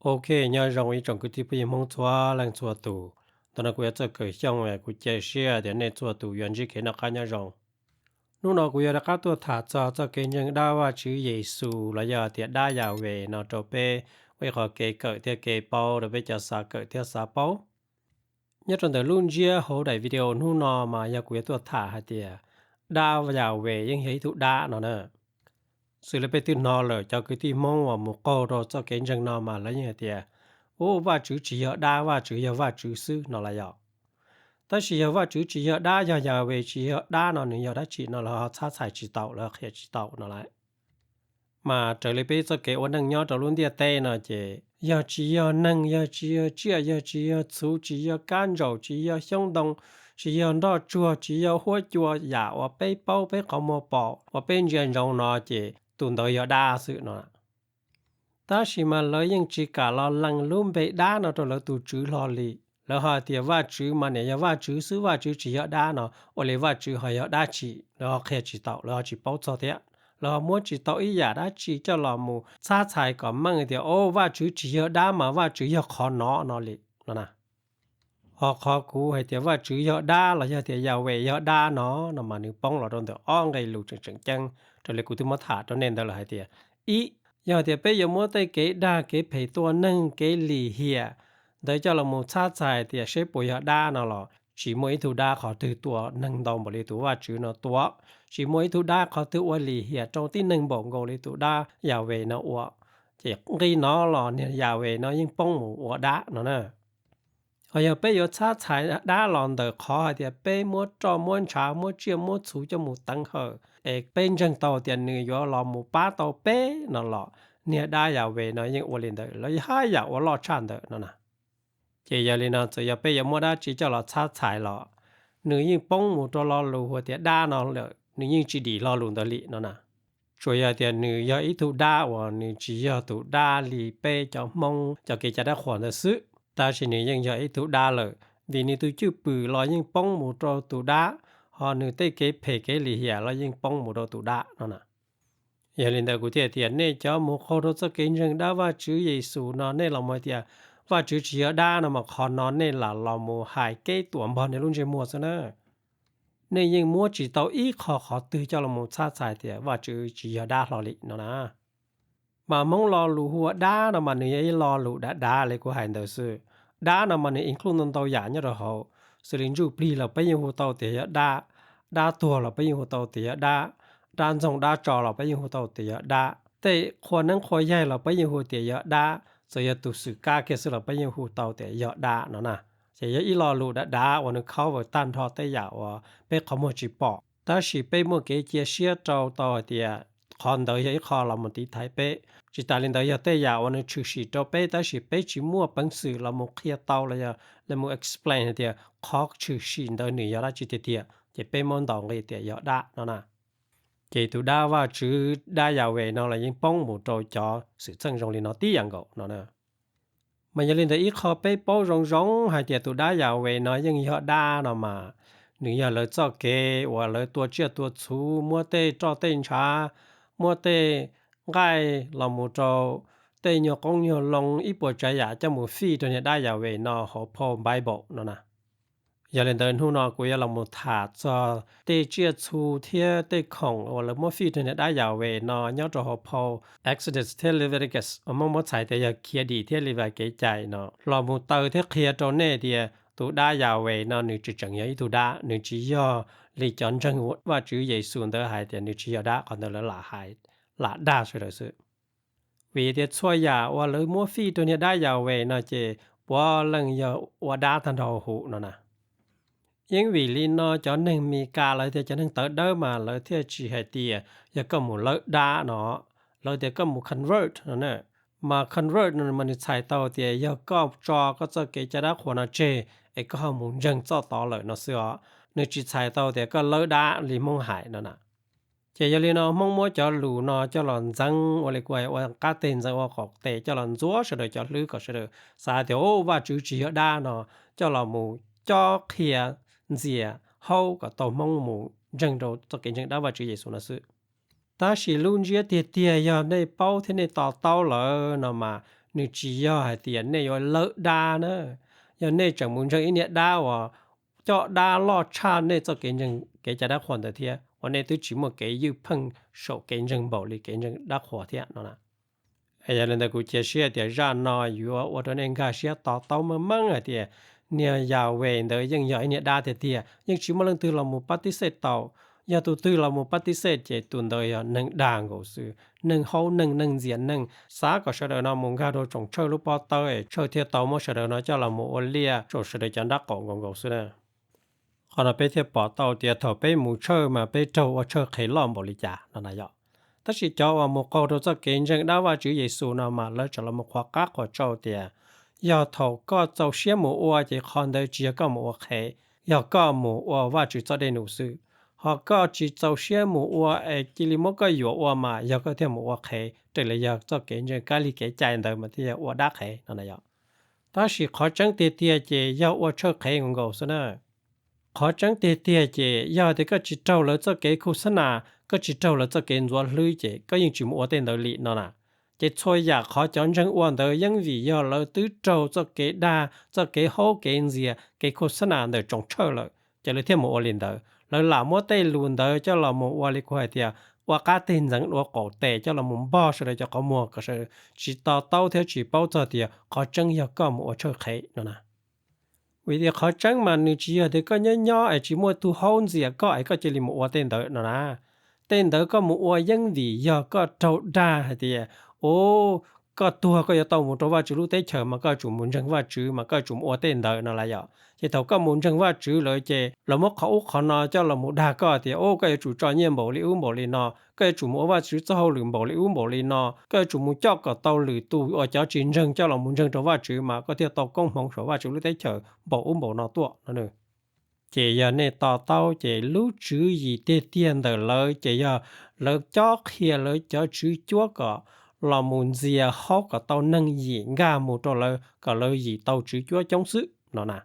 Ok, nyob zoo ib tsoom kwv tij phooj ywg Hmoob txhua leej txhua tus. Ntawm no kuv yog Txawj Kawm Xyooj, kuv cia siab tias nej txhua tus yuav ntsib kev noj qab nyob zoo. Hnub no kuv yog rov qab tuaj tham txog txoj kev ntseeg dab Vajtswv Yexus los yog tias dab Yahweh no rau peb ua ib qho kev kawm thiab kev paub rau peb cov xav kawm thiab xav paub. Nyob rau ntawm lub ntsiab hauv daim video hnub no mas yog kuv yuav tuaj tham hais tias dab Yahweh yeej yog ib tug dab no na. Xws li peb twb hnov lawm, cov kwv tij Hmoob uas mus qaug rau txoj kev ntseeg no mas lawv yeej hais tias, u, Vajtswv tsis yog dab, Vajtswv yog Vajtswv xwb no los yog. Tab sis yog Vajtswv tsis yog dab, yog Yahweh tsis yog dab no nws yog dab tsi no lawv ho txhab txhais tsis tau, lawv ho qhia tsis tau no lawm. Mas raws li peb txoj kev ua neej nyob rau lub ntiaj teb no ces yog tsis yog neeg, yog tsis yog tsiaj, yog tsis yog txhuv, tsis yog kab ntsaum, tsis yog xyoob ntoo, tsis yog nroj tsuag, tsis yog huab cua, yam uas peb paub, peb qhov muag pom, uas peb ntsia ntsoov no ces tus ntawd yog dab xwb no. Tab sis mas lawv yeej tsis kam los lees lub npe dab no rau lawv tus Tswv hlo li. Lawv ho tias Vajtswv mas niam yog Vajtswv xwb, Vajtswv tsis yog dab no, ua li Vajtswv ho yog dab tsi, lawv ho qhia tsis tau, lawv ho tsis paub txog thiab. Lawv ho muab tsis tau ib yam dab tsi coj los mus txhab txhais kom meej tias, o, Vajtswv tsis yog dab mas Vajtswv yog qhov no no li no na. Ho qhov kuv hais tias Vajtswv yog dab los yog tias Yahweh yog dab no, no mas nws poob los rau ntawm ob nqe lus tseem tseem ceeb raws li kuv twb muab tham rau nej ntawd lawm hais tias, ib, yog tias peb yuav muab tej kev dag kev phem tua neeg, kev lim hiam ntawd coj los mus txhab txhais tias seb puas yog dab no los tsis muaj ib tug dab qhov twg tua neeg ntau npaum li tus Vajtswv no tua. Tsis muaj ib tug dab qhov twg ua lim hiam rau tib neeg npaum nkaus li tus dab Yahweh no ua. Ces nqi no los niag Yahweh no yeej poob mus ua dab no na. Ho yog peb yuav txhab txhais dab los ntawm qhov hais tias peb muab roj muab ntshav muab tsiaj muab txhuv coj mus teev hawm es peb ntseeg tau tias nws yuav los mus pab tau peb no los niag dab Yahweh no yeej ua li ntawd, lawv haj yam ua loj tshaj ntawd no na. Ces yog li no txawm yog peb yuav muab dab tsi coj los txhab txhais los nws yeej poob mus rau lo lus hu tias dab no lawm, nws yeej tsis dim lo lus ntawd li no na. Tsuas yog tias nws yog ib tug dab uas nws tsis yog tus dab li peb cov Hmoob cov kev cai dab qhuas ntawd xwb, tab sis nws yeej yog ib tug dab lawm, vim nws tus cwj pwm los yeej poob mus rau tus dab, ho nws tej kev phem kev lim hiam los yeej poob mus rau tus dab no na. Yog li ntawd kuv thiaj tias nej cov mus qaug rau txoj kev ntseeg dab Vajtswv Yexus no nej los mus hais tias Vajtswv tsis yog dab no mas qhov no nej lam los mus hais kev tuam npog nej lub ntsej muag xwb na. Nej yeej muab tsis tau ib qho qhov twg coj los mus txhab txhais tias Vajtswv tsis yog dab hlo li no na. Mas Hmoob lo lus hu ua dab no mas nws yog ib lo lus dav dav li kuv hais ntawd xwb. Dab no mas nws include ntau ntau yam nyob rau hauv, xws li ntsuj plig los peb yeej hu tau tias yog dab, dab tuag los peb yeej hu tau tias yog dab, dab ntxoog dab tso los peb yeej hu tau tias yog dab, tej qhua neeb qhua yaig los peb yeej hu tias yog dab, txawm yog tus xwm kab kiag xwb los peb yeej hu tau tias yog dab no na. Ces yog ib lo lus dav dav uas nws cover tag nrho tej yam uas peb qhov muag tsis pom, tab sis peb muaj kev cia siab rau tau hais tias qhov ntawd yog ib qho los mus tiv thaiv peb. Tsis tas li ntawd yog tej yam uas nws tshwm sim rau peb tab sis peb tsis muaj peev xwm los mus qhia tau los yog los mus explain hais tias qhov tshwm sim ntawd nws yog dab tsi tiag tiag, ces peb muab ntaus nqi tias yog dab no na. Ces tus dab Vajtswv, dab Yahweh no los yeej poob mus rau cov xwm txheej zoo li no tib yam nkaus no na. Mas yog li ntawd ib qho peb paub zoo zoo hais tias tus dab Yahweh no yeej yog dab no mas, nws yog lawv txoj kev uas lawv tua tsiaj tua txhuv, muab tej roj tej ntshav, muab tej nqaij los mus rau tej nyuag qoob nyuag loo ib puas tsav yam coj mus fij rau niag dab Yahweh no hauv phau Bible no na. Yog li ntawd hnub no kuv yuav los mus tham txog tej tsiaj txhu thiab tej khoom uas lawv muab fij rau niag dab Yahweh no nyob rau hauv phau Exodus thiab Leviticus uas Hmoob muab txhais tias yog Khiav Dim thiab Levi Kev Cai no los mus taw thiab qhia rau nej tias tus dab Yahweh no nws tseem tseem yog ib tug dab, nws tsis yog li cov ntseeg Vajtswv Yexus ntawd hais tias nws tsis yog dab, qhov ntawd lawv lam hais lam dag sawv daws xwb. Vim tias txhua yam uas lawv muab fij rau niag dab Yahweh no ces puav leej yog ua dab tag nrho huv no na. Yeej vim li no cov neeg Mes Kas los tias cov neeg tawv dawb mas lawv thiaj tsis hais tias yog koj mus lawb dab no, lawv tias koj mus convert no na. Mas convert no mas nws txhais tau tias yog koj tso koj txoj kev cai dab qhuas no tseg es koj ho mus ntseeg txoj tod lawm no xwb os, nws tsis txhais tau tias koj lawb dab li Hmoob hais no na. Ces yog li no Hmoob muab cov lus no coj los ntxeev ua li kuv hais ua qab teg ntxeev ua qaum tes coj los ntxuav sawv daws cov hlwb kom sawv daws xav tias, o, Vajtswv tsis yog dab no, coj los mus cob qhia ntxias haub kom tau Hmoob mus ntseeg rau txoj kev ntseeg dab Vajtswv Yexus no xwb. Tab sis lub ntsiab tiag tiag yog nej paub thiab nej to taub lawm no mas, nws tsis yog hais tias nej yuav lawb dab na, yog nej tseem mus ntseeg ib niag dab uas coj dab loj tshaj nej txoj kev ntseeg kev cai dab qhuas ntawd thiab, uas nej twb tsis muaj kev ywj pheej saum kev ntseeg npaum li kev ntseeg dab qhuas thiab no na. Yog li ntawd kuv cia siab tias zaj no yuav ua rau nej nkag siab to taub meej meej hais tias niag Yahweh ntawd yeej yog ib niag dab tiag tiag, yeej tsis muaj leej twg los mus pab tib xej tau. Yog tus twg los mus pab tib xej ces tus ntawd yog neeg dag nkaus xwb, neeg haub neeg, neeg ntxias neeg, xav kom sawv daws no mus nkag rau tsoom tshawj lub pob tawb es tshawj thiaj tau muab sawv daws no coj los mus ua liaj rau sawv daws cov nraub qaum nkaus nkaus xwb na. Qhov no peb thiaj pom tau tias thaum peb mus tshawj mas peb raug ua tshawj qhev loj npaum li cas no na yom. Tab sis cov uas mus qaug rau txoj kev ntseeg dab Vajtswv Yexus no mas lawv tseem los mus qhuas qab qhuas tsau tias yog thaum koj txaus siab mus ua ces qhov ntawd tsis yog koj mus ua qhev, yog koj mus ua Vajtswv txoj dej num xwb. Ho koj tsis txaus siab mus ua es cia li muab koj yuam ua mas yog koj thiaj mus ua qhev, raws li yog txoj kev ntseeg kab lig kev cai ntawd mas thiaj yog ua dab qhev no na yom. Tab sis qhov tseeb tiag tiag ces yog ua tshawj qhev nkaus nkaus xwb na. Qhov tseeb tiag tiag ces yog tias koj tsis raug lawv txoj kev khu xab nas, koj tsis raug lawv txoj kev ntxuav hlwb ces koj yeej tsis mus ua tej ntawd li no na. Ces txhua yam qhov cov ntseeg ua ntawd yeej vim yog lawv twb raug txoj kev dag, txoj kev haub kev ntxias, kev khu xab nas ntawm tsoom tshawj lawm ces lawv thiaj mus ua li ntawd. Lawv lam muab tej lus ntawd coj los mus ua li kuv hais tias ua qab teg ntxeev dua qaum tes coj los mus npog sawv daws cov qhov muag kom sawv daws tsis to taub thiab tsis paub txog tias qhov tseeb yog koj mus ua tshawj qhev no na. Vim tias qhov tseeb mas nws tsis yog tias koj nyob nyob es tsis muaj tug haub ntxias koj es koj cia li mus ua tej ntawd no na. Tej ntawd koj mus ua yeej vim yog koj raug dag hais tias, u, koj tuag koj yuav tau mus rau Vajtswv lub teb chaws mas koj yuav tsum mus ntseeg Vajtswv mas koj yuav tsum mus ua tej ntawd no lawm yom. Ces thaum koj mus ntseeg Vajtswv lawm ces lawv muab qhov ub qhov no coj los mus dag koj tias, u, koj yuav tsum tso nyiaj npaum li ub npaum li no, koj yuav tsum mus ua Vajtswv txoj hauj lwm npaum li ub npaum li no, koj yuav tsum mus coj kom tau lwm tus uas cov tsis ntseeg coj los mus ntseeg rau Vajtswv mas koj thiaj tau koob hmoov saum Vajtswv lub teb chaws npaum ub npaum no tuaj no. Ces yog nej to taub ces lub tswv yim tiag tiag ntawm lawv ces yog lawv cob qhia lawv cov tswv cuab kom los mus ntxias haub kom tau neeg yim nkag mus rau lawv kom lawv yim tau tswv cuab coob xwb no na.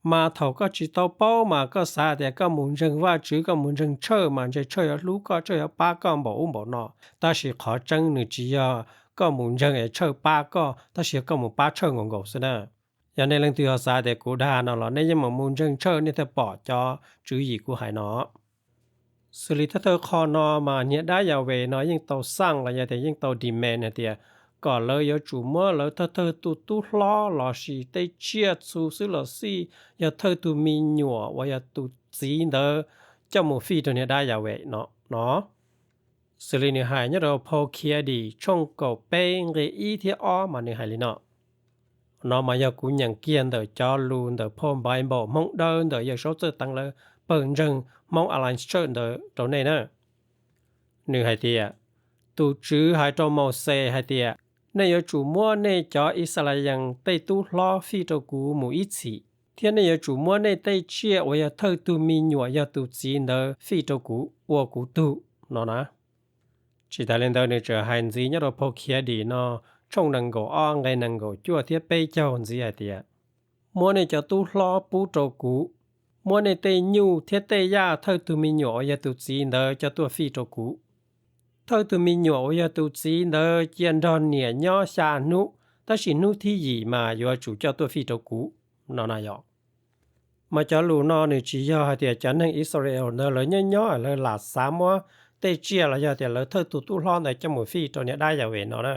Mas thaum koj tsis tau paub mas koj xav tias koj mus ntseeg Vajtswv, koj mus ntseeg tshawj mas ntshe tshawj yuav hlub koj, tshawj yuav pab koj npaum ub npaum no. Tab sis qhov tseeb nws tsis yog koj mus ntseeg es tshawj pab koj, tab sis yog koj mus pab tshawj nkaus nkaus xwb na. Yog nej leej twg ho xav tias kuv dag no los nej yeej meem mus ntseeg tshawj nej thiaj pom cov tswv yim kuv hais no. Xws li thawj thawj qho no mas niag dab Yahweh no yeej tau xaj los yog tias yeej tau demand hais tias kom lawv yuav tsum muab lawv thawj thawj tus tub hlob lossis tej tsiaj txhu xwb los xij, yog thawj tus me nyuam uas yog tus txiv ntawd coj mus fij rau niag dab Yahweh no no. Xws li nws hais nyob rau phau Khiav Dim tshooj kaum peb nqe ib thiab ob mas nws hais li no. No mas yog kuv nyeem kiag ntawm cov lus ntawm phau Npaiv Npaum Hmoob Dawb ntawm Yawm Saub Txawj Teev lawv pawg ntseeg Hmoob Alliance Church ntawd rau nej na. Nws hais tias, tus Tswv hais rau Mauxes hais tias, nej yuav tsum muab nej cov Yixalayees tej tub hlob fij rau kuv mus ib txhis, thiab nej yuav tsum muab nej tej tsiaj uas yog thawj tug me nyuam yog tus txiv ntawd fij rau kuv ua kuv tug no na. Tsis tas li ntawd nws tseem hais ntxiv nyob rau phau Khiav Dim no tshooj nees nkaum ob nqe nees nkaum cuaj thiab peb caug ntxiv hais tias, muab nej cov tub hlob pub rau kuv, muab nej tej nyuj thiab tej yaj thawj tug me nyuam uas yog tus txiv ntawd coj tuaj fij rau kuv. Thawj tus me nyuam uas yog tus txiv ntawd cia nrog niam nyob xya hnub, tab sis hnub thib yim mas yuav tsum coj tuaj fij rau kuv no na yom. Mas cov lus no nws tsis yog hais tias cov neeg Israel ntawd lawv nyob nyob lawv lam xav muab tej tsiaj los yog tias lawv thawj tus tub hlob ntawd coj mus fij rau niag dab Yahweh no na.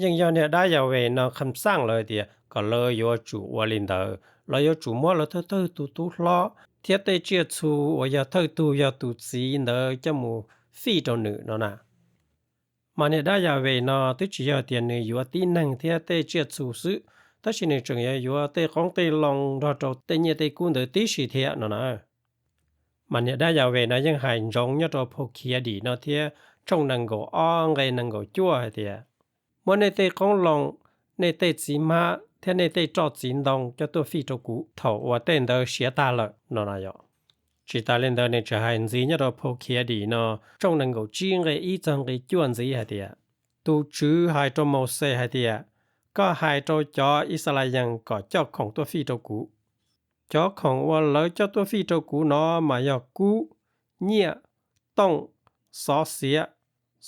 Yeej yog niag dab Yahweh no kham xaj lawv tias kom lawv yuav tsum ua li ntawd, lawv yuav tsum muab lawv thawj thawj tus tub hlob thiab tej tsiaj txhu uas yog thawj tug yog tus txiv ntawd coj mus fij rau nws no na. Mas niag dab Yahweh no twb tsis yog tias nws yuav tib neeg thiab tej tsiaj txhu xwb, tab sis nws tseem yuav yuav tej qoob tej loo nrog rau tej nyiaj tej kub ntawd tib si thiab no na. Mas niag dab Yahweh no yeej hais ntsoov nyob rau phau Khiav Dim no thiab tshooj nees nkaum ob nqe nees nkaum cuaj hais tias, muab nej tej qoob loo, nej tej txiv hmab thiab nej tej roj txiv ntoo coj tuaj fij rau kuv thaum uas tej ntawd siav tag lawm no na yom. Tsis tas li ntawd nws tseem hais ntxiv nyob rau phau Khiav Dim no tshooj nees nkaum tsib nqe ib txog nqe cuaj ntxiv hais tias, tus Tswv hais rau Mauxes hais tias, koj hais rau cov Yixalayees kom coj khoom tuaj fij rau kuv. Cov khoom uas lawv coj tuaj fij rau kuv no mas yog kub, nyiaj, tooj, xov xiav,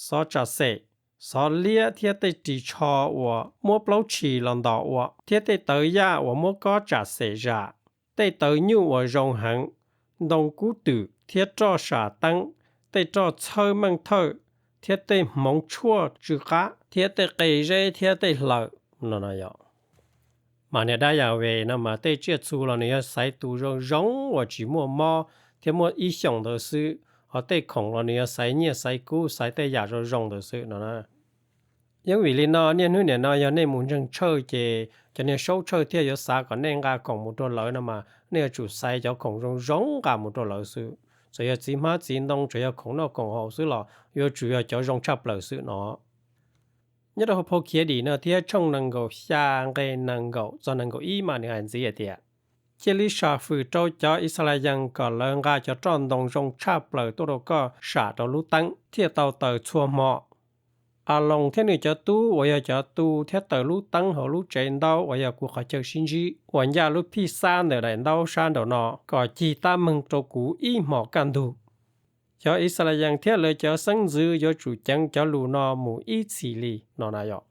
xov tsam xem, xov liab thiab tej ris tsho uas muab plaub tshis los ntos ua, thiab tej tawv yaj uas muab kob tsam xem zam, tej tawv nyuj uas zoo heev, ntoo kub twm thiab roj sam teeb, tej roj txhawb meej thawj, thiab tej hmoov tshuaj tsw qab, thiab tej qe zeb thiab tej hlaws no no yog. Mas niag dab Yas Ves no mas tej tsiaj txhu los nws yog xaiv tus zoo zoo uas tsis muaj mob thiab muaj ib xyoos ntawd xwb, ho tej khoom los nws yog xaiv nyiaj xaiv kub xaiv tej yam zoo zoo ntawd xwb no na. Yeej vim li no niaj hnub nim no yog nej mus ntseeg tshawj ces cov niag saub tshawj thiaj yuav xav kom nej nqa khoom mus rau lawv no mas nej yuav tsum xaiv cov khoom zoo zoo nqa mus rau lawv xwb. Txawm yog txiv hmab txiv ntoo, txawm yog khoom noj khoom haus xwb los yuav tsum yog cov zoo tshaj plaws xwb no. Nyob rau hauv phau Khiav Dim no thiab tshooj nees nkaum xya nqe nees nkaum txog nees nkaum ib mas nws hais ntxiv hais tias, cia li sam fwm rau cov Yixalayees kom lawv nqa cov roj ntoo zoo tshaj plaws tuaj rau koj sam rau lub teeb thiaj tau taws txhua hmo. Aloos thiab nws cov tub uas yog cov tu thiab taws lub teeb hauv lub tsev ntaub uas yog kuv qhov chaw sib ntsib uas ncaj lub Phijxab ntawm daim ntaub sab nraum no kom cig tab meeg rau kuv ib hmos kaj ntug. Cov Yixalayees thiab lawv cov xeeb ntxwv yuav tsum ceev cov lus no mus ib txhis li no na yom.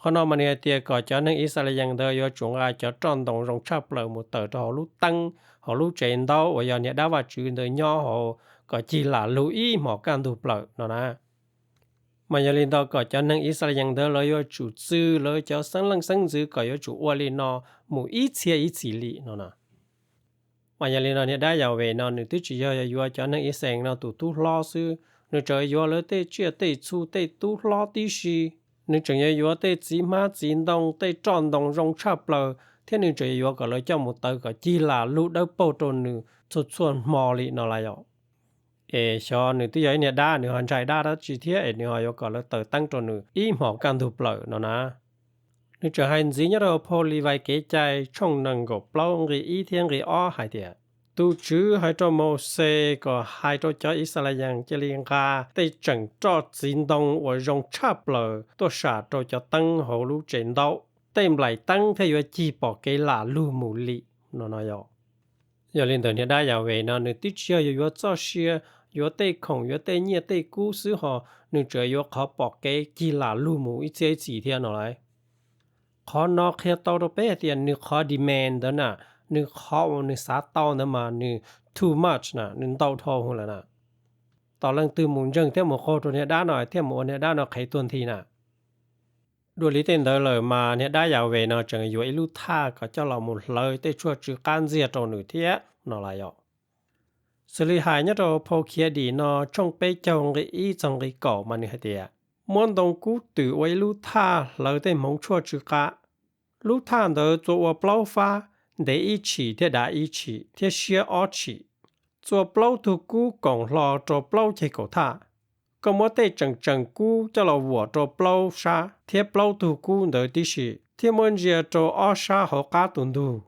Qhov no mas nws hais tias kom cov neeg Yixalayees ntawd yuav tsum nqa cov roj ntoo zoo tshaj plaws mus taws rau hauv lub teeb hauv lub tsev ntaub uas yog niag dab Vajtswv ntawd nyob hauv kom cig lam lug ib hmos kaj ntug plaws no na. Mas yog li ntawd kom cov neeg Yixalayees ntawd lawv yuav tsum txwv lawv cov xeeb leej xeeb ntxwv kom yuav tsum ua li no mus ib txhia ib txhis li no na. Mas yog li no niag dab Yas Ves no nws twb tsis yog yuav cov neeg Yixalayees no tus tub hlob xwb, nws tseem yuav lawv tej tsiaj tej txhu tej tub hlob tib si. Nws tseem yuav yuav tej txiv hmab txiv ntoo tej roj ntoo zoo tshaj plaws thiab nws tseem yuav kom lawv coj mus taws kom cig lam lug dawb paug rau nws txhua txhua hmo li no lawm yom. Es xyov nws twb yog ib niag dab nws ho ntshai dab dab tsi thiab es nws ho yuav kom lawv taws teeb rau nws ib hmos kaj ntug plaws no na. Nws tseem hais ntxiv nyob rau phau Livais Kev Cai tshooj nees nkaum plaub nqe ib thiab nqe ob hais tias, tus Tswv hais rau Mauxes kom hais rau cov Yixalayees cia li nqa tej tseem roj txiv ntoo uas zoo tshaj plaws tuaj sam rau cov teeb hauv lub tsev ntaub, tej nplaim teeb thiaj yuav cig pom kev lam lug mus li no no yom. Yog li ntawd niag dab Yas Ves no nws twb tsis yog yuav yuav txoj sia, yuav tej khoom yuav tej nyiaj tej kub xwb ho, nws tseem yuav qhov pom kev cig lam lug mus ib txhia ib txhis thiab no lauj. Qhov no qhia tau rau peb hais tias nws qhov demand ntawd na, nws qhov uas nws xav tau ntawd mas nws too much na, nws ntau dhau lawm na. Tos leej twg mus ntseeg thiab mus qaug rau niag dab no thiaj mus ua niag dab no qhev tuag nthi na. Dua li tej ntawd lawm mas niag dab Yas Ves no tseem yuav ib lub thaj kom coj los mus hlawv tej tshuaj tsw qab ntxiag rau nws thiab no lawm yom. Xws li hais nyob rau phau Khiav Dim no tshooj peb caug nqe ib txog nqe kaum mas nws hais tias, muab ntoo kub twm ua ib lub thaj hlawv tej hmoov tshuaj tsw qab. Lub thaj ntawd txua ua plaub fab, ntev ib tshim thiab dav ib tshim thiab siab ob tshim. Txua plaub tug kub koom hlo rau plaub ceg kaum thaj. Koj muab tej tseem tseem kub coj los vuam rau plaub sab thiab plaub tug kub ntawd tib si, thiab muab ntsia rau ob sab hauv qab tus ntug.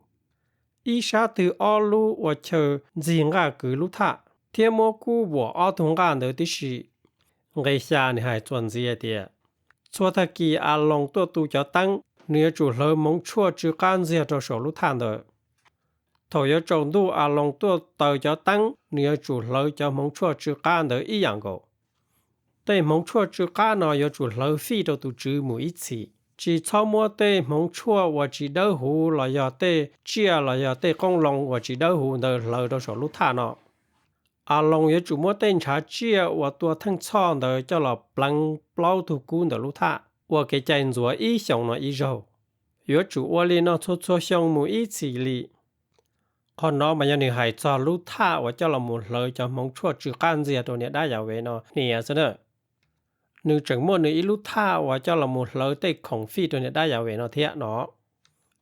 Ib sab twg ob lub ua chaw ntxig nqaj kwv lub thaj, thiab muab kub vuam ob tug nqaj ntawd tib si. Nqe xya nws hais txuas ntxiv hais tias, txhua tag kis Aloos tuaj tu cov teeb, nws yuav tsum hlawv hmoov tshuaj tsw qab ntxiag rau saum lub thaj ntawd. Thaum yuav tsaus ntuj Aloos tuaj taws cov teeb, nws yuav tsum hlawv cov hmoov tshuaj tsw qab ntawd ib yam nkaus. Tej hmoov tshuaj tsw qab no yuav tsum hlawv fij rau tus Tswv mus ib txhis, tsis txhob muab tej hmoov tshuaj uas tsis dawb huv los yog tej tsiaj los yog tej qoob loo uas tsis dawb huv ntawd hlawv rau saum lub thaj no. Aloos yuav tsum muab tej ntshav tsiaj uas tua theej txhoj ntawd coj los pleev plaub tug kub ntawm lub thaj ua kev cai ntxuav ib xyoos no ib zaug. Yuav tsum ua li no txhua txhua xyoo mus ib txhis li. Qhov no mas yog nws hais txog lub thaj uas coj los mus hlawv cov hmoov tshuaj tsw qab ntxiag rau niam dab Yas Ves no hnia xwb na. Nws tseem muaj nws ib lub thaj uas coj los mus hlawv tej khoom fij rau niam dab Yas Ves no thiab no.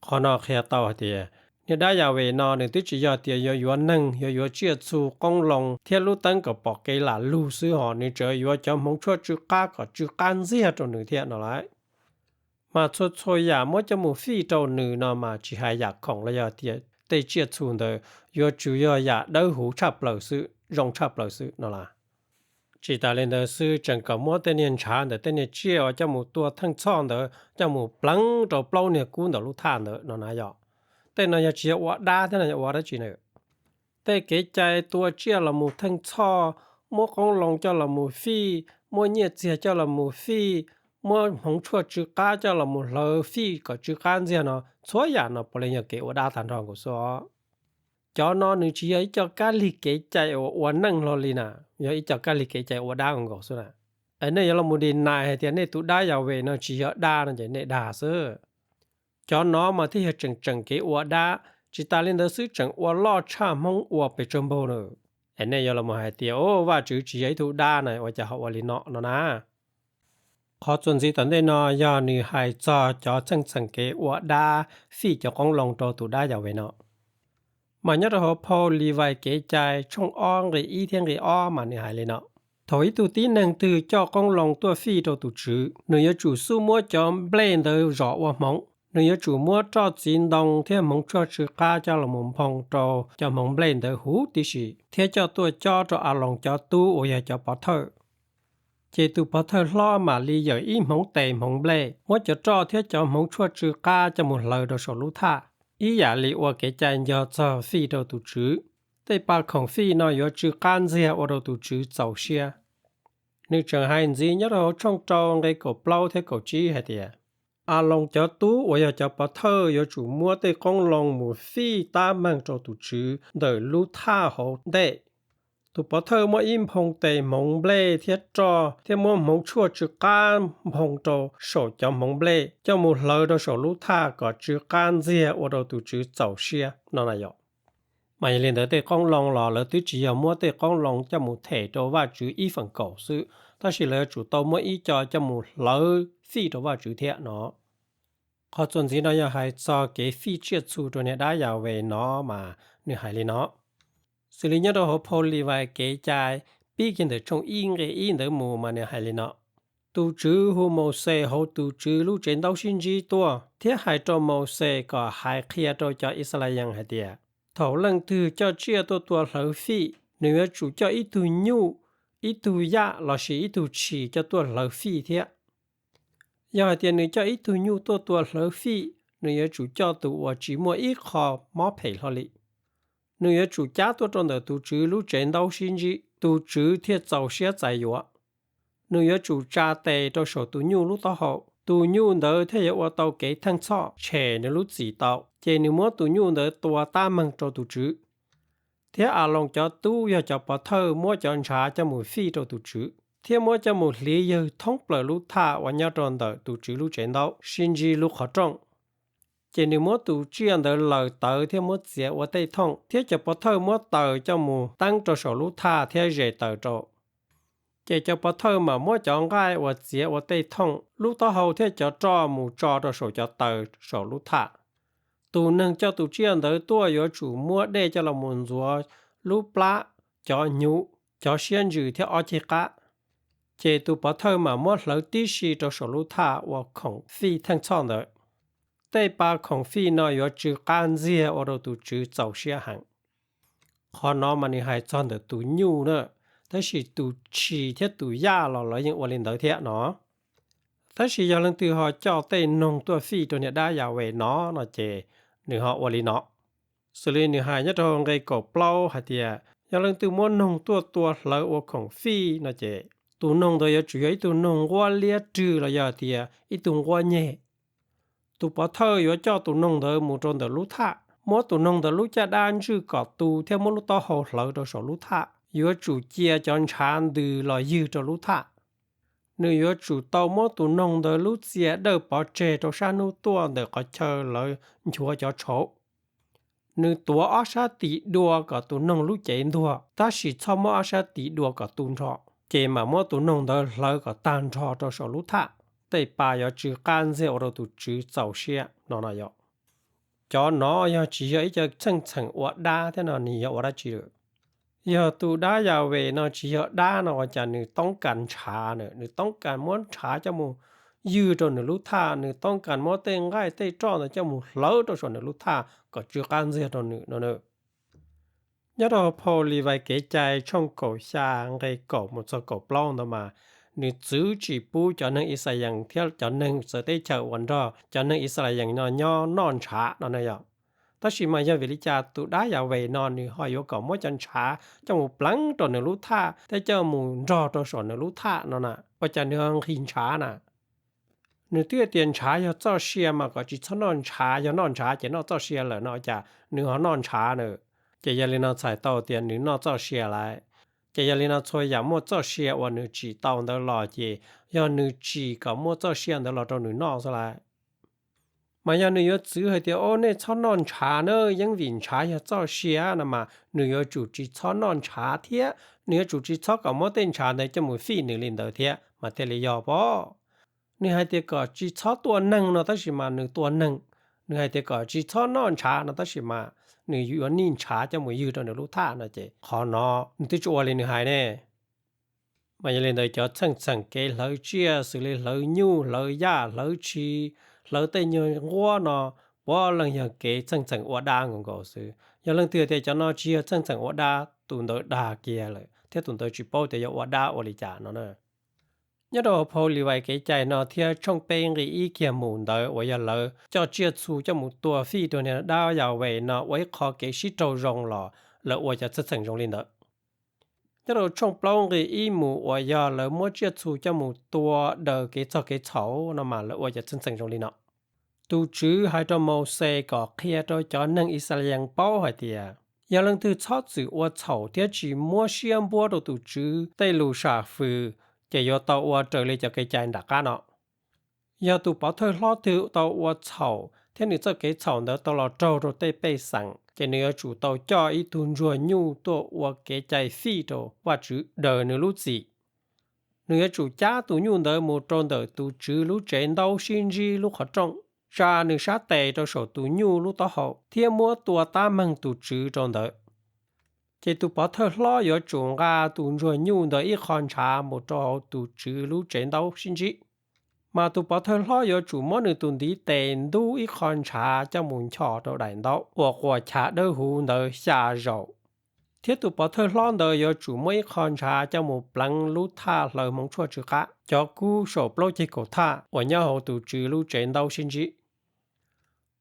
Qhov no qhia tau hais tias niam dab Yas Ves no nws twb tsis yog tias yuav yuav neeg, yuav yuav tsiaj txhu qoob loo thiab lub teeb kom pom kev lam lug xwb hos nws tseem yuav cov hmoov tshuaj tsw qab kom tsw qab ntxiag rau nws thiab no lauj. Mas txhua txhua yam muab coj mus fij rau nws no mas tsis hais yam khoom los yog tias tej tsiaj txhu ntawd, yuav tsum yog yam dawb huv tshaj plaws xwb, zoo tshaj plaws xwb no lauj. Tsis tas li ntawd xwb, tseem kom muab tej niag ntshav ntawm tej niag tsiaj uas coj mus tua theej txhoj ntawd coj mus pleev rau plaub niag kub ntawm lub thaj ntawd no na yom. Tej no yog tsis yog ua dab thiab no yog ua dab tsi na? Tej kev cai tua tsiaj los mus theej txhoj, muab qoob loo coj los mus fij, muab nyiaj txiag coj los mus fij, muab hmoov tshuaj tsw qab coj los mus hlawv fij kom tsw qab ntxiag no, txhua yam no puav leej yog kev ua dab tag nrho nkaus xwb os. Cov no nws tsis yog ib co kab lig kev cai uas ua neej hlo li na, yog ib co kab lig kev cai ua dab nkaus xwb na. Es nej yuav los mus deny hais tias nej tus dab Yas Ves no tsis yog dab no ces nej dag xwb. Cov no mas thiaj yog tseem tseem kev ua dab, tsis tas li ntawd xwb tseem ua loj tshaj Hmoob ua pes tsawg npaug na. Es nej yuav los mus hais tias, o, Vajtswv tsis yog ib tug dab na, ua cas ho ua li no no na? Qhov txuas ntxiv tom ntej no yog nws hais txog cov txheej txheem kev ua dab fij cov qoob loo rau tus dab Yas Ves no. Mas nyob rau hauv phau Livais Kev Cai tshooj ob nqe ib thiab nqe ob mas nws hais li no: Thaum ib tug tib neeg twg coj qoob loo tuaj fij rau tus Tswv, nws yuav tsum xub muab cov nplej ntawd zom ua hmoov. Nws yuav tsum muab roj txiv ntoo thiab hmoov tshuaj tsw qab coj los mus nphoo rau cov hmoov nplej ntawd huv tib si, thiab coj tuaj cob rau Aloos cov tub uas yog cov pov thawj. Ces tus pov thawj hlob mam li yawm ib hmoov tes hmoov nplej, muab cov roj thiab cov hmoov tshuaj tsw qab coj mus hlawv rau saum lub thaj, ib yam li ua kev cai nco txog fij rau tus Tswv. Tej pa khoom fij no yuav tsw qab ntxiag ua rau tus Tswv txaus siab. Nws tseem hais ntxiv nyob rau hauv tshooj rau nqe kaum plaub thiab kaum tsib hais tias, Aloos cov tub uas yog cov pov thawj yuav tsum muab tej qoob loo mus fij tab meeg rau tus Tswv ntawm lub thaj hauv ntej. Tus pov thawj muab ib nphoo tes hmoov nplej thiab roj thiab muab hmoov tshuaj tsw qab nphoo rau saum cov hmoov nplej coj mus hlawv rau saum lub thaj kom tsw qab ntxiag ua rau tus Tswv txaus siab no na yom. Mas yog li ntawd tej qoob loo los lawv twb tsis yog muab tej qoob loo coj mus them rau Vajtswv ib feem kaum xwb, tab sis lawv yuav tsum tau muab ib co coj mus hlawv fij rau Vajtswv thiab no. Qhov txuas ntxiv no yog hais txog kev fij tsiaj txhu rau niag dab Yas Ves no mas nws hais li no. Xws li nyob rau hauv phau Livais Kev Cai pib kiag ntawm tshooj ib nqe ib ntawd mus mas nws hais li no: Tus Tswv hu Mauxes hauv tus Tswv lub tsev ntaub sib ntsib tuaj thiab hais rau Mauxes kom hais qhia rau cov Yixalayees hais tias, thaum leej twg coj tsiaj tuaj tua hlawv fij, nws yuav tsum coj ib tug nyuj, ib tug yaj lossis ib tug tshis coj tuaj hlawv fij thiab. Yog hais tias nws coj ib tug nyuj tuaj tua hlawv fij, nws yuav tsum coj tus uas tsis muaj ib qho mob phem hlo li. Nws yuav tsum cab tuaj rau ntawm tus Tswv lub tsev ntaub sib ntsib, tus Tswv thiaj txaus siab txais yuav. Nws yuav tsum tsa tes rau saum tus nyuj lub taub hau, tus nyuj ntawd thiaj yuav ua tau kev theej txhoj tshem nws lub txim tau, ces nws muab tus nyuj ntawd tua tab meeg rau tus Tswv. Thiab Aloos cov tub yog cov pov thawj muab cov ntshav coj mus fij rau tus Tswv, thiab muab coj mus hliv yawg thoob plaws lub thaj uas nyob rau ntawm tus Tswv lub tsev ntaub sib ntsib lub qhov rooj. Ces nws muab tus tsiaj ntawd laws tawv thiab muab txiav ua tej thooj, thiab cov pov thawj muab taws coj mus teeb rau saum lub thaj thiab zes taws rau. Ces cov pov thawj mam muab cov nqaij uas txiav ua tej thooj, lub taub hau thiab cov roj mus tso rau saum cov taws saum lub thaj. Tus neeg coj tus tsiaj ntawd tuaj yuav tsum muab dej coj los mus ntxuav lub plab, cov hnyuv, cov siab ntsws thiab ob ceg qab. Ces tus pov thawj mam muab hlawv tib si rau saum lub thaj ua khoom fij theej txhoj ntawd. Tej pa khoom fij no yuav tsw qab ntxiag ua rau tus Tswv txaus siab heev. Qhov no mas nws hais txog ntawm tus nyuj na, tab sis tus tshis thiab tus yaj los lawv yeej ua li ntawd thiab no. Tab sis yog leej twg ho coj tej noog tuaj fij rau niag dab Yas Ves no no ces nws ho ua li no. Xws li nws hais nyob rau nqe kaum plaub hais tias, yog leej twg muab noog tuaj tua hlawv ua khoom fij no ces tus noog ntawd yuav tsum yog ib tug noog nquab liab rwg los yog tias ib tug nquab nyeg. Tus pov thawj yuav coj tus noog ntawd mus rau ntawm lub thaj, muab tus noog ntawd lub caj dab ntswj kom tu thiab muab lub taub hau hlawv rau saum lub thaj. Yuav tsum cia cov ntshav ntws los ywg rau lub thaj. Nws yuav tsum tau muab tus noog ntawd lub txia dawj pov tseg rau sab hnub tuaj ntawm qhov chaw lawv nchuav cov tshauv. Nws tuav ob sab tim dua kom tus noog lub cev ntuag, tab sis txhob muab ob sab tim dua kom tu nrho, ces mam muab tus noog ntawd hlawv kom tag nrho rau saum lub thaj. Tej pa yuav tsw qab ntxiag ua rau tus Tswv txaus siab no no yom. Cov no yog tsis yog ib co txheej txheem ua dab thiab no nws yog ua dab tsi lawm? Yog tus dab Yas Ves no tsis yog dab no ua cas nws toob kas ntshav na, nws toob kas muab ntshav coj mus ywg rau nws lub thaj, nws toob kas muab tej nqaij tej roj ntawd coj mus hlawv rau saum nws lub thaj kom tsw qab ntxiag rau nws no na. Nyob rau phau Livais Kev Cai tshooj kaum xya nqe kaum mus txog kaum plaub ntawd mas nws txwv tsis pub cov neeg Yixalayees thiab cov neeg txawv teb chaws uas nrog cov neeg Yixalayees no nyob noj ntshav no na yom. Tab sis mas yog vim li cas tus dab Yas Ves no nws ho yuav kom muab cov ntshav coj mus pleev rau nws lub thaj thiab coj mus nrog rau saum nws lub thaj no na? Ua cas nws ho nqhis ntshav na? Nws twb tias ntshav yog txoj sia mas kom tsis txhob noj ntshav, yog noj ntshav ces noj txoj sia lawm no, ua cas nws ho noj ntshav na? Ces yog li no txhais tau tias nws noj txoj sia lawm. Ces yog li no txhua yam muaj txoj sia uas nws tsim tau ntawd los ces yog nws tsim kom muaj txoj sia ntawd los rau nws noj xwb lawm. Mas yog nws yuav txwv hais tias, o, nej txhob noj ntshav na, yeej vim ntshav yog txoj sia no mas nws yuav tsum tsis txhob noj ntshav thiab nws yuav tsum tsis txhob kom muab tej ntshav ntawd coj mus fij nws li ntawd thiab mas thiaj li yog pob. Nws hais tias kom tsis txhob tua neeg no tab sis mas nws tua neeg. Nws hais tias kom tsis txhob noj ntshav no tab sis mas nws yuav nij ntshav coj mus ywg rau nws lub thaj no ces qhov no nws twb tsis ua li nws hais ne. Mas yog li ntawd cov txheej txheem kev hlawv tsiaj xws li hlawv nyuj, hlawv yaj, hlawv tshis, hlawv tej nyuag nquab no, puav leej yog kev txheej txheem ua dab nkaus nkaus xwb. Yog leej twg tias cov no tsis yog txheej txheem ua dab, tus ntawd dag kiag lawm thiab tus ntawd tsis paub tias yog ua dab ua li cas no na. Nyob rau hauv phau Livais kev cai no thiab tshooj peb nqi ib kiag mus ntawd uas yog lawv coj tsiaj txhu coj mus tua fij rau niag dab Yas Ves no ua ib qho kev sib raug zoo los lawv ua cov txheej txheem zoo li ntawd. Nyob rau tshooj plaub nqi ib mus uas yog lawv muab tsiaj txhu coj mus tua daws kev txog kev txhaum no mas lawv ua cov txheej txheem zoo li no. Tus Tswv hais rau Mauxes kom qhia rau cov neeg Yixalayees paub hais tias, yog leej twg txhob txwm ua txhaum thiab tsis muab siab npuab rau tus Tswv tej lus sam fwm, ces yuav tau ua raws li cov kev cai nram qab no. Yog tus pov thawj hlob twg tau ua txhaum thiab nws txoj kev txhaum ntawd tau los raug rau tej pej xeem, ces nws yuav tsum tau coj ib tug ntsuag nyuj tuaj ua kev cai fij rau Vajtswv daws nws lub txim. Nws yuav tsum cab tus nyuj ntawd mus rau ntawm tus Tswv lub tsev ntaub sib ntsib lub qhov rooj, tsa nws sab tes rau saum tus nyuj lub taub hau thiab muab tua tab meeg tus Tswv rau ntawd. Ces tus pov thawj hlob yuav tsum nqa tus ntsuag nyuj ntawd ib qho ntshav mus rau hauv tus Tswv lub tsev ntaub sib ntsib. Mas tus pov thawj hlob yuav tsum muab nws tus ntiv tes ntub ib qho ntshav coj mus nchos rau daim ntaub uas quas chav dawb huv ntawd xya zaus. Thiab tus pov thawj hlob ntawd yuav tsum muab ib qho ntshav coj mus pleev lub thaj hlaws hmoov tshuaj tsw qab cov kub saum plaub ceg kaum thaj uas nyob hauv tus Tswv lub tsev ntaub sib ntsib.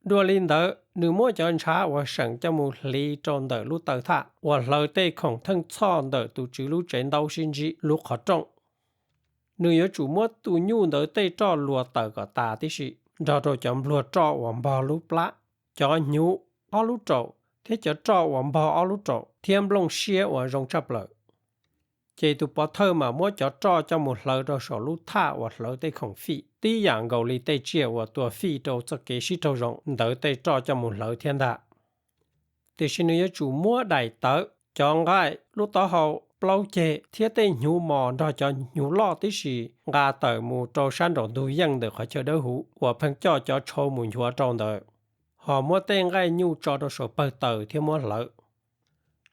Dua li ntawd, nws muab cov ntshav uas seem coj mus hliv rau ntawm lub taw thaj uas hlaws tej khoom theej txhoj ntawm tus Tswv lub tsev ntaub sib ntsib lub qhov rooj. Nws yuav tsum muab tus nyuj ntawd tej roj luas tawm kom tas tib si, nrog rau cov npluag roj uas npog lub plab, cov hnyuv ob lub raum thiab cov roj uas npog ob lub raum thiab nplooj siab uas zoo tshaj plaws. Ces tus pov thawj mam muab cov roj coj mus hlawv rau saum lub thaj uas hlawv tej khoom fij, tib yam nkaus li tej tsiaj uas tua fij rau txoj kev sib raug zoo ntawd tej roj coj mus hlawv thiab ntag. Tiam sis nws yuav tsum muab daim tawv, cov nqaij, lub taub hau, plaub ceg thiab tej hnyuv mos nrog cov hnyuv loj tib si nqa tawm mus rau sab nraum ntug yeej ntawm qhov chaw dawb huv uas pheej coj cov tshauv mus nchuav rau ntawd, ho muab tej nqaij nyuj tso rau saum pawg taws thiab muab hlawv.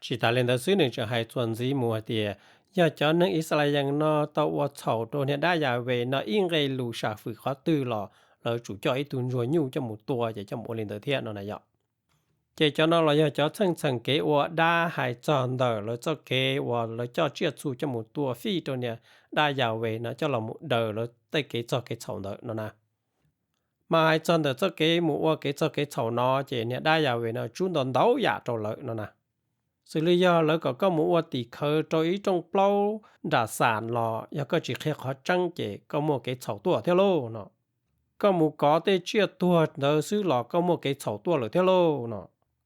Tsis tas li ntawd xwb, nws tseem hais txuas ntxiv mus hais tias, yog cov neeg Yixalayees no tau ua txhaum rau niag dab Yas Ves no ib nqe lus sam fwm qhov twg los lawv tsum coj ib tug ntsuag nyuj coj mus tua ces coj mus ua li ntawd thiab no na yom. Ces cov no los yog cov txheej txheem kev ua dab hais txog ntawm lawv txoj kev uas lawv coj tsiaj txhu coj mus tua fij rau niag dab Yas Ves no coj los mus daws lawv tej kev txog kev txhaum ntawd no na. Mas hais txog ntawm txoj kev mus ua kev txog kev txhaum no ces niag dab Yas Ves no tsub ntau ntau yam rau lawv no na. Xws li yog lawv kom koj mus ua tim khawv rau ib rooj plaub nram xam los yog koj tsis qhia qhov tseeb ces koj muaj kev txhaum tuaj thiab lauj no. Koj mus kov tej tsiaj tuag ntawd xwb los koj muaj kev txhaum tuaj lawm thiab lauj no.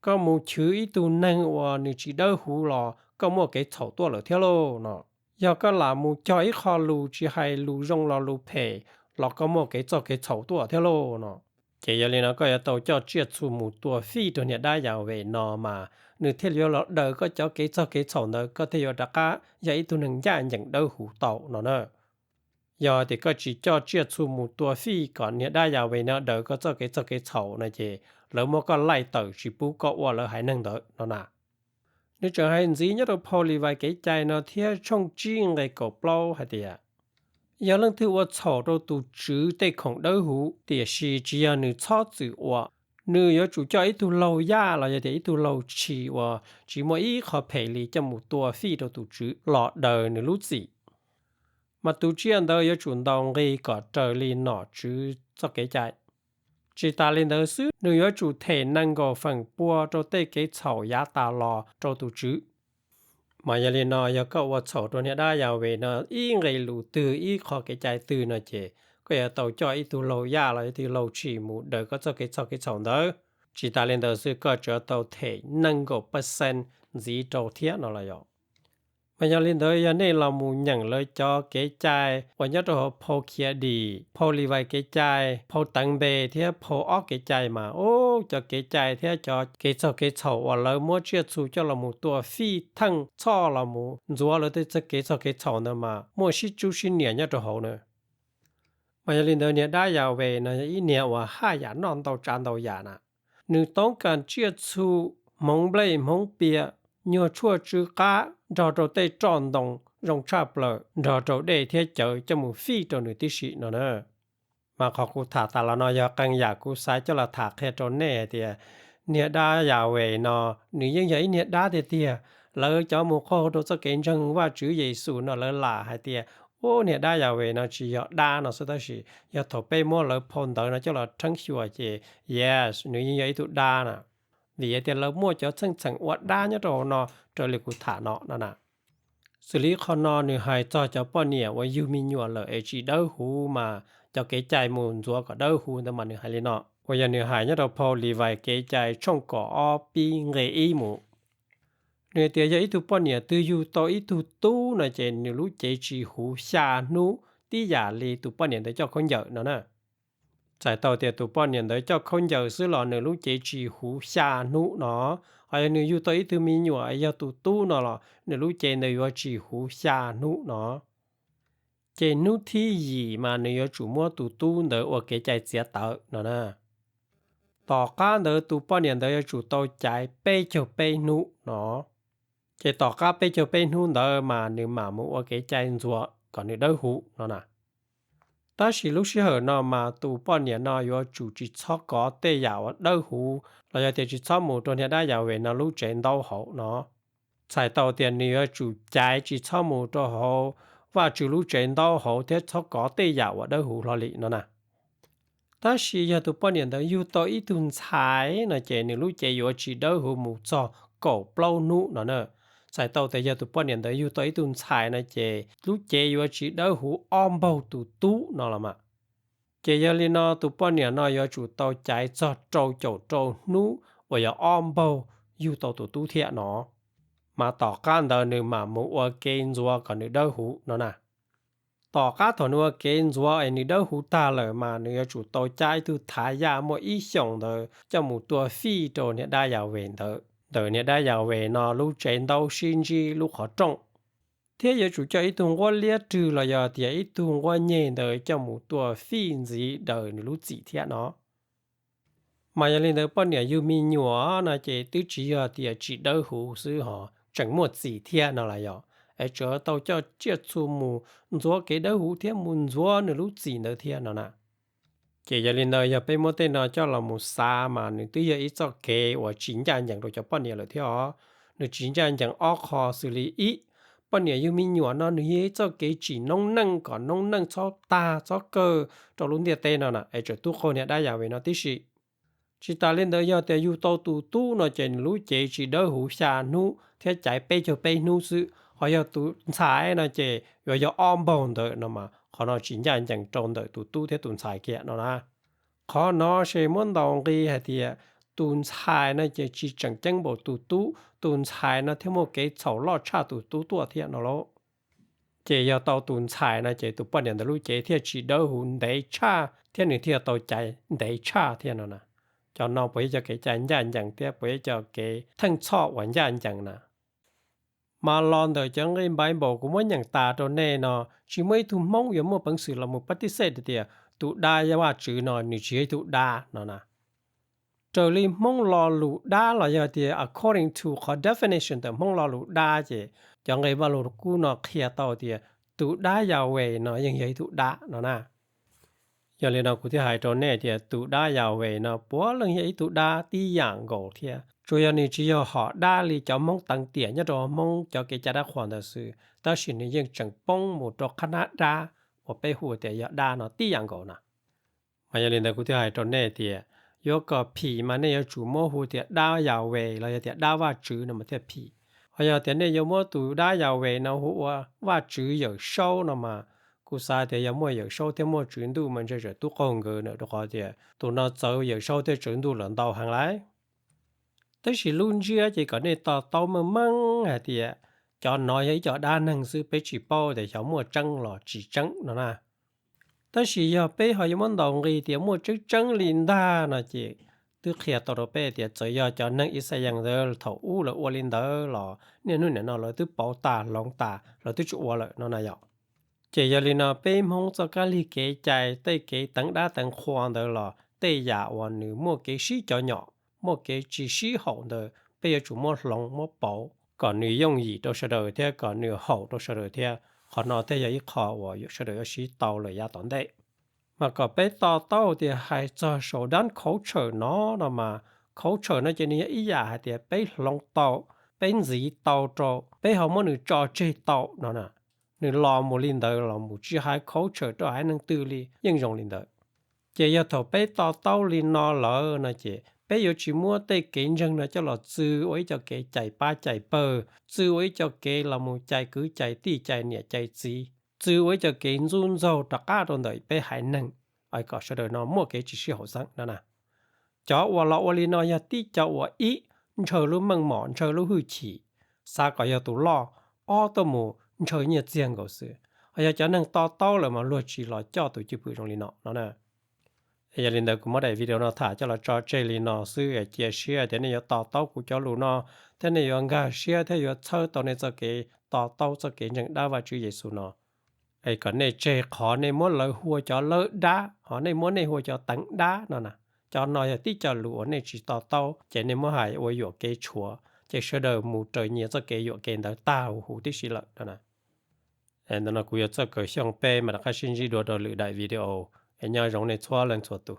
Koj mus chwv ib tug neeg uas nws tsis dawb huv los koj muaj kev txhaum tuaj lawm thiab lauj no. Yog koj lam mus cog ib qho lus tsis hais lus zoo los lus phem los koj muaj kev txog kev txhaum tuaj thiab lauj no. Ces yog li no koj yuav tau coj tsiaj txhu mus tua fij rau niag dab Yas Ves no mas nws thiaj li yuav los daws koj cov kev txog kev txhaum ntawd, koj thiaj yuav rov qab yog ib tug neeg ncaj ncees dawb huv tau no na. Yog tias koj tsis coj tsiaj txhu mus tua fij kom niag dab Yas Ves no daws koj txoj kev txog kev txhaum no ces lawv muab koj laij tawm tsis pub koj ua lawv haiv neeg ntawd no na. Nws tseem hais ntxiv nyob rau phau Livais kev cai no thiab tshooj tsib nqe kaum plaub hais tias, yog leej twg ua txhaum rau tus Tswv tej khoom dawb huv tiam sis tsis yog nws txhob txwm ua, nws yuav tsum coj ib tug laug yaj los yog tias ib tug laug tshis uas tsis muaj ib qho phem li coj mus tua fij rau tus Tswv los daws nws lub txim. Mas tus tsiaj ntawd yuav tsum ntaus nqi kom raws li nom tswv txoj kev cai. Tsis tas li ntawd xwb, nws yuav tsum them nees nkaum feem pua rau tej kev txhaum yav tas los rau tus Tswv. Mas yog li no yog koj ua txhaum rau niag dab Yahweh no ib nqe lus twg ib qho kev cai twg no ces koj yuav tau coj ib tug laug yaj los ib tug laug tshis mus daws koj txoj kev txhaum kev txhaum ntawd. Tsis tas li ntawd xwb, koj tseem tau them nees nkaum percent ntxiv rau thiab no los yog. Mas yog li ntawd yog nej los mus nyeem lawv cov kev cai uas nyob rau hauv phau Khiav Dim, phau Livais kev cai, phau Teev Npe thiab phau Ob Kev cai mas, ub, cov kev cai thiab cov kev txhaum kev txhaum uas lawv muab tsiaj txhu coj los mus tua fij theej txhoj los mus ntxuav lawv tej txoj kev txhaum kev txhaum ntawd mas muaj sib tsub sib nias nyob rau hauv na. Mas yog li ntawd niag dab Yahweh no yog ib niag uas haj yam noj ntau tsav ntau yam na. Nws toob kas tsiaj txhu, hmoov nplej hmoov pias, nyuag tshuaj tsw qab nrog rau tej roj ntoo zoo tshaj plaws nrog rau dej thiab cawv coj mus fij rau nws tib si no na. Mas qhov kuv tham tas los no yog qee yam kuv xav coj los tham qhia rau nej hais tias niag dab Yahweh no nws yeej yog ib niag dab tiag tiag. Lawv cov mus qaug rau txoj kev ntseeg Vajtswv Yexus no lawv lam hais tias, ub, niag dab Yahweh no tsis yog dab no xwb, tab sis yog thaum peb muab lawv phau ntawv no coj los rheeb xyuas ces, yes, nws yeej yog ib tug dab na. Vim hais tias lawv muaj cov txheej txheem ua dab nyob rau hauv no raws li kuv tham no no na. Xws li qhov no nws hais txog cov poj niam uas yug me nyuam lawm es tsis dawb huv mas cov kev cai mus ntxuav kom dawb huv ntawd mas nws hais li no, uas yog nws hais nyob rau phau Livais kev cai tshooj kaum ob pib nqe ib mus. Nws hais tias yog ib tug poj niam twg yug tau ib tug tub no ces nws lub cev tsis huv xya hnub tib yam li tus poj niam ntawd coj khaub ncaws no na. Txhais tau tias tus poj niam ntawd coj khaub ncaws xwb los nws lub cev tsis huv xya hnub no, ho yog nws yug tau ib tug me nyuam yog tus tub no los nws lub cev ntawd yuav tsis huv xya hnub no. Ces hnub thib yim mas nws yuav tsum muab tus tub ntawd ua kev cai txiav tawv no na. Tom qab ntawd tus poj niam ntawd yuav tsum tau caiv peb caug peb hnub no. Ces tom qab peb caug peb hnub ntawd mas nws mam mus ua kev cai ntxuav kom nws dawb huv no na. Tab sis lub sij hawm no mas tus poj niam no yuav tsum tsis txhob kov tej yam uas dawb huv los yog tias tsis txhob mus rau niag dab Yahweh no lub tsev ntaub hauv no. Txhais tau tias nws yuav tsum caiv tsis txhob mus rau hauv Vajtswv lub tsev ntaub hauv thiab txhob kov tej yam uas dawb huv hlo li no na. Tab sis yog tus poj niam ntawd yug tau ib tug ntxhais no ces nws lub cev yuav tsis dawb huv mus txog kaum plaub hnub no na. Txhais tau tias yog tus poj niam ntawd yug tau ib tug ntxhais no ces lub cev yuav tsis dawb huv ob npaug tus tub no los mas. Ces yog li no tus poj niam no yuav tsum tau caiv txog rau caum rau hnub uas yog ob npaug yug tau tus tub thiab no, mas tom qab ntawd nws mam mus ua kev ntxuav kom nws dawb huv no na. Tom qab thaum nws ua kev ntxuav es nws dawb huv tag lawm mas nws yuav tsum tau cab ib tug thav yaj muaj ib xyoos ntawd coj mus tua fij rau niag dab Yahweh ntawd ntawm niag dab Yahweh no lub tsev ntaub sib ntsib lub qhov rooj, thiab yuav tsum coj ib tug nquab liab rwg los yog tias ib tug nquab nyeg ntawd coj mus tua fij ntxiv daws nws lub txim thiab no. Mas yog li ntawd poj niam yug me nyuam no ces twb tsis yog tias tsis dawb huv xwb ho tseem muaj txim thiab no los yog, es tseem tau coj tsiaj txhu mus ntxuav kev dawb huv thiab mus ntxuav nws lub txim ntawd thiab no na. Ces yog li ntawd yog peb muab tej no coj los mus xav mas nws twb yog ib txoj kev uas tsis ncaj ncees rau cov poj niam lawm thiab os. Nws tsis ncaj ncees ob qho xws li ib, poj niam yug me nyuam no nws yog ib txoj kev tsim noob neej kom noob neej txhob tag txhob kawg rau lub ntiaj teb no na es tseem tub qaug niag dab Yahweh no tib si. Tsis tas li ntawd yog tias yug tau tus tub no ces nws lub cev tsis dawb huv xya hnub thiab caiv peb caug peb hnub xwb, ho yog tus ntxhais no ces yuav yog ob npaug ntawd no mas qhov no tsis ncaj ncees rau ntawm tus tub thiab tus ntxhais kiag no na. Qhov no ces muab ntaus nqi hais tias tus ntxhais no ces tsis tseem ceeb npaum tus tub, tus ntxhais no thiaj muaj kev txhaum loj tshaj tus tub tuaj thiab no lauj. Ces yog tau tus ntxhais no ces tus poj niam ntawd lub cev thiaj tsis dawb huv ntev tshaj thiab nws thiaj tau caiv ntev tshaj thiab no na. Cov no puas yog cov kev cai ncaj ncees thiab puas yog cov kev theej txhoj uas ncaj ncees na? Mas los ntawm cov nqi Bible kuv muab nyeem tas rau nej no, tsis muaj ib tug Hmoob yuav muaj peev xwm los mus pab tib xej tias tus dab Vajtswv no nws tsis yog ib tug dab no na. Raws li Hmoob lo lus dab los yog tias according to qhov definition ntawm Hmoob lo lus dab ces cov nqi Vajluskub no qhia tau tias tus dab Yahweh no yeej yog ib tug dab no na. Yog li no kuv thiaj hais rau nej tias tus dab Yahweh no puav leej yog ib tug dab tib yam nkaus thiab, tsuas yog nws tsis yog hom dab li cov Hmoob teev tiam nyob rau Hmoob cov kev cai dab qhuas ntawd xwb, tab sis nws yeej tseem poob mus rau qhab nab dab uas peb hu tias yog dab no tib yam nkaus na. Mas yog li ntawd kuv thiaj hais rau nej tias, yuav kom phim mas nej yuav tsum muab hu tias dab Yahweh los yog tias dab Vajtswv no mas thiaj phim. Ho yog tias nej yuav muab tus dab Yahweh no hu ua Vajtswv Yawmsaub no mas, kuv xav tias yog muaj Yawmsaub thiab muaj Tswv Ntuj mas ntshe tseem tub qaug nkawd na, rau qhov tias tus no txawv Yawmsaub thiab Tswv Ntuj lawm ntau heev lauj. Tab sis lub ntsiab ces kom nej to taub meej meej hais tias cov no yog ib co dab neeg xwb, peb tsis paub tias xyov muaj tseeb los tsis tseeb no na. Tab sis yog peb ho yuav muab ntaus nqi tias muaj tseeb tseeb li ntag no ces twb qhia tau rau peb tias txawm yog cov neeg Yixalayees ntawd thaum ub lawv ua li ntawd los niaj hnub nim no lawv twb pauv tas hloov tas, lawv twb tsis ua lawm no na yom. Ces yog li no peb Hmoob txoj kab lig kev cai, tej kev teev dab teev qhua ntawd los tej yam uas nws muaj kev sib cov nyom, muaj kev tsis sib haum ntawd peb yuav tsum muab hloov muab pauv kom nws yooj yim rau sawv daws thiab kom nws haum rau sawv daws thiab. Qhov no thiaj yog ib qho uas sawv daws yuav siv tau lawm yav tom ntej. Mas kom peb to taub tias hais txog saum dab culture no no mas, culture no ces nws yog ib yam hais tias peb hloov tau, peb ntxiv tau rau, peb ho muab nws tso tseg tau no na. Nws los mus li ntawd los mus, tsis hais culture rau haiv neeg twg li yeej zoo li ntawd. Ces yog thaum peb to taub li no lawm no ces peb yuav tsis muab tej kev ntseeg no coj los txw ua ib co kev cais pab cais pawg, txw ua ib co kev los mus cais kwv cais tij cais niam cais txiv, txw ua ib co kev ntxub ntxaug rov qab rau ntawm peb haiv neeg, kom sawv daws no muaj kev tsis sib haum xeeb no na. Cov uas los ua li no yog tib co uas ib, ntshaw lub meej mom ntshaw lub hwj chim, xav kom yog tus loj, ob, tuaj mus ntshaw nyiaj txiag nkaus xwb. Ho yog cov neeg to taub lawm mas luag tsis los coj tus cwj pwm zoo li no no na. Yog li ntawd kuv muab daim video no tham coj los tso tseg li no xwb, cia siab tias nej yuav to taub kuv cov lus no, thiab nej yuav nkag siab thiab yuav txhawb tau nej txoj kev to taub txoj kev ntseeg dab Vajtswv Yexus no. Es kom nej tseg qhov nej muab lawv hu ua cov lawb dab, ho nej muab nej hu ua cov teev dab no na. Cov no yog tib co lus uas nej tsis to taub ces nej muab hais ua yuam kev tshuav, ces sawv daws mus raws nyias txoj kev yuam kev ntawd tag huv huv tib si lawm no na. Ntawm no kuv yuav txawj kaw xyooj peb mam rov qab sib ntsib dua rau lwm daim video. Es nyob zoo nej txhua leej txhua tus.